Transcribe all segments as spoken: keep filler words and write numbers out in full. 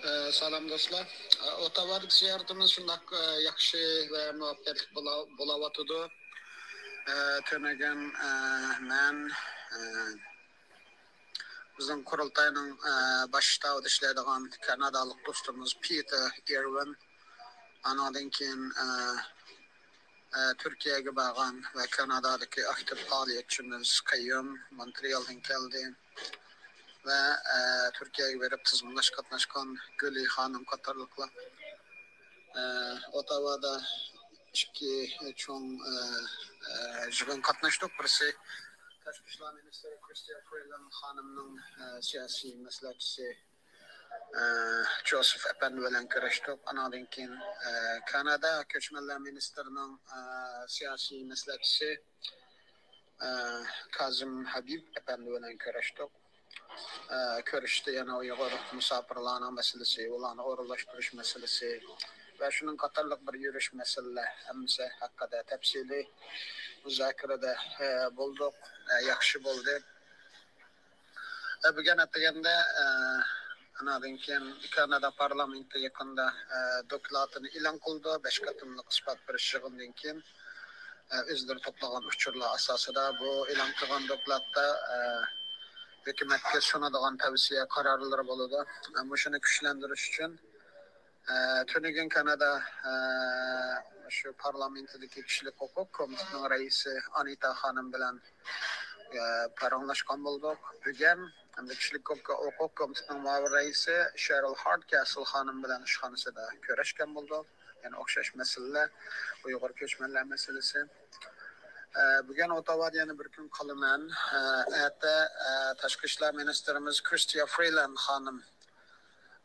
ئە، سالام دوستلار. ئە، ئوتاۋادىكى زىيارىتىمىز شۇنداق، ئە، ياخشى ۋە مۇۋەپپەقىيەتلىك بولا-، بولاۋاتىدۇ. ئە، تۈنۈگۈن، ئە، مەن، ئە، بىزنىڭ قۇرۇلتاينىڭ، ئە، باش شتابىدا ئىشلەيدىغان كانادالىق دوستىمىز پىتېر ئىرۋىن، ئانىڭدىن كېيىن، ئە، ئە، تۈركىيەگە بارغان ۋە كانادادىكى ئاكتىپ پائالىيەتچىمىز قەييۇم مونترېئالدىن كەلدى ۋە، ئە، تۈركىيەگە بېرىپ تىزىملاش قاتناشقان گۈلى خانىم قاتارلىقلار، ئە، ئوتاۋادا ئىككى چوڭ، ئە، ئە، يىغىن قاتناشتۇق. بىرسى تاشقى ئىشلار مىنىستىرى كرىستىيا فرېيلەن خانىمنىڭ، ئە، سىياسىي مەسلىھەتچىسى ئە، جوزېف ئەپەندى بىلەن كۆرۈشتۇق. ئانىڭدىن كېيىن، ئە، كانادا كۆچمەنلەر مىنىستىرىنىڭ، ئە، سىياسىي مەسلىھەتچىسى، ئە، كازىم ھەبىب ئەپەندى بىلەن كۆرۈشتۇق. ئە، كۆرۈشۈشتە يەنە ئۇيغۇر مۇساپىرلارنىڭ مەسىلىسى، ئۇلارنى ئورۇنلاشتۇرۇش مەسىلىسى ۋە شۇنىڭ قاتارلىق بىر يۈرۈش مەسىلىلەر ھەممىسى ھەققىدە تەپسىلىي مۇزاكىرىدە، ئە، بولدۇق. ئە، ياخشى بولدى. ئە، بۈگۈن ئەتىگەندە، ئە، ئاناندىن كېيىن كانادا پارلامېنتى يېقىندا، ئە، دوكلاتىنى ئېلان قىلدى. بەش قېتىملىق ئىسپات بېرىش يىغىنىدىن كېيىن، ئە، ئۆزلىرى توپلىغان ئۇچۇرلار ئاساسىدا بۇ ئېلان قىلغان دوكلاتتا، ئە، ھۆكۈمەتكە سۇنىدىغان تەۋسىيە قارارلىرى بولىدۇ. ئە، مۇشۇنى كۈچلەندۈرۈش ئۈچۈن، ئە، تۈنۈگۈن كانادا، ئە، شۇ پارلامېنتىدىكى كىشىلىك ھوقۇق كومىتېتىنىڭ رەئىسى ئانىتا خانىم بىلەن، ئە، پاراڭلاشقان بولدۇق. بۈگۈن ھەمدە كىشىلىك ھوقۇق، ھوقۇق كومىتېتىنىڭ مۇئاۋىن رەئىسى شېرىل ھارت كەسىل خانىم بىلەن ئىشخانىسىدا كۆرۈشكەن بولدۇق. يەنە ئوخشاش مەسىلىلەر، ئۇيغۇر كۆچمەنلەر مەسىلىسى. ئە، بۈگۈن ئوتاۋادا يەنە بىر كۈن قالىمەن. ئە، ئەتە، ئە، تاشقى ئىشلار مىنىستىرىمىز كرىستىيا فرېيلەن خانىم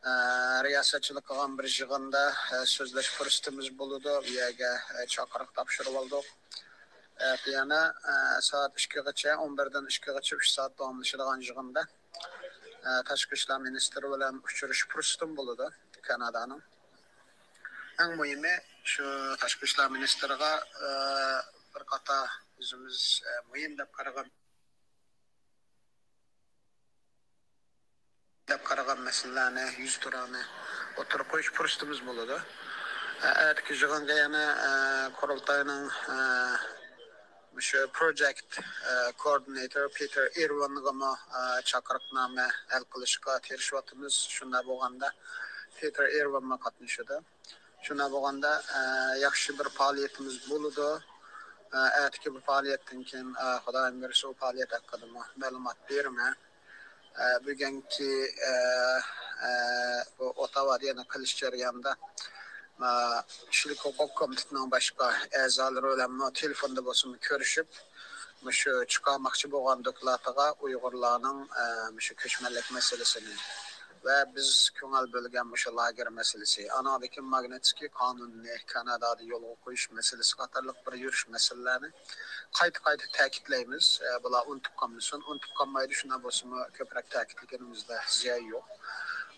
ئە، رىياسەتچىلىك قىلغان بىر يىغىندا، ئە، سۆزلەش پۇرسىتىمىز بولىدۇ. بۇ يەرگە، ئە، چاقىرىق تاپشۇرۇۋالدۇق. ئەتە يەنە، ئە، سائەت ئىككىگىچە، ئون بىردىن ئىككىگىچە ئۈچ سائەت داۋاملىشىدىغان يىغىندا، ئە، تاشقى ئىشلار مىنىستىرى بىلەن ئۇچرىشىش پۇرسىتىم بولىدۇ كانادانىڭ. ئەڭ مۇھىمى، شۇ تاشقى ئىشلار مىنىستىرىغا، ئە، بىر قاتار ئۆزىمىز، ئە، مۇھىم دەپ قارىغان دەپ قارىغان مەسىلىلەرنى، يۈزتۇرانى ئوتتۇرىغا قويۇش پۇرسىتىمىز بولىدۇ. ئەتىكى يىغىنغا يەنە، ئە، قۇرۇلتاينىڭ، ئە، مۇشۇ پروجېكت، ئە، كوئوردىنېتورى پىتېر ئىرۋىنغىمۇ، ئە، چاقىرىقنامە ھەل قىلىشقا تىرىشىۋاتىمىز. شۇنداق بولغاندا پىتېر ئىرۋىنمۇ قاتنىشىدۇ. شۇنداق بولغاندا، ئە، ياخشى بىر پائالىيىتىمىز بولىدۇ. ئە، ئەتىكى بۇ پائالىيەتتىن كېيىن، ئە، خۇدايىم بۇيرۇسا، ئۇ پائالىيەت ھەققىدىمۇ مەلۇمات بېرىمەن. ئە، بۈگۈنكى، ئە، ئە، بۇ ئوتاۋادا يەنە قىلىش جەريانىدا، ئە، كىشىلىك ھوقۇق كومىتېتىنىڭ باشقا ئەزالىرى بىلەنمۇ تېلېفوندا بولسىمۇ كۆرۈشۈپ، مۇشۇ چىقارماقچى بولغان دوكلاتىغا ئۇيغۇرلارنىڭ، ئە، مۇشۇ كۆچمەنلىك مەسىلىسىنى ۋە بىز كۆڭۈل بۆلگەن مۇشۇ لاگېر مەسىلىسى، ئانىڭدىن كېيىن ماگنىتسكىي قانۇنىنى كانادادا يولغا قويۇش مەسىلىسى قاتارلىق بىر يۈرۈش مەسىلىلەرنى قايتا-قايتا تەكىتلەيمىز. ئە، بۇلار ئۇنتۇپ قالمىسۇن. ئۇنتۇپ قالمايدۇ، شۇنداق بولسىمۇ كۆپرەك تەكىتلىگىنىمىزدە زىيان يوق.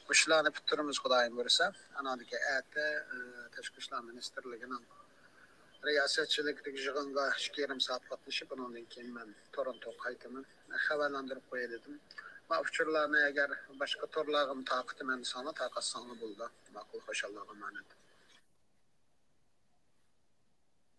مۇشۇلارنى پۈتتۈرىمىز خۇدايىم بۇيرۇسا. ئاناندىن كېيىن ئەتە، ئە، تاشقى ئىشلار مىنىستىرلىكىنىڭ رىياسەتچىلىكىدىكى يىغىنغا ئىككى يېرىم سائەت قاتنىشىپ، ئۇنىڭدىن كېيىن مەن تورونتوغا قايتىمەن. خەۋەرلەندۈرۈپ قوياي دېدىم. ما ئۇچۇرلارنى ئەگەر باشقا تورلارغىمۇ تارقىتىمەن دېسەڭلار، تارقاتساڭلار بولىدۇ. ماقۇل، خۇشاللارغا ئامانەت.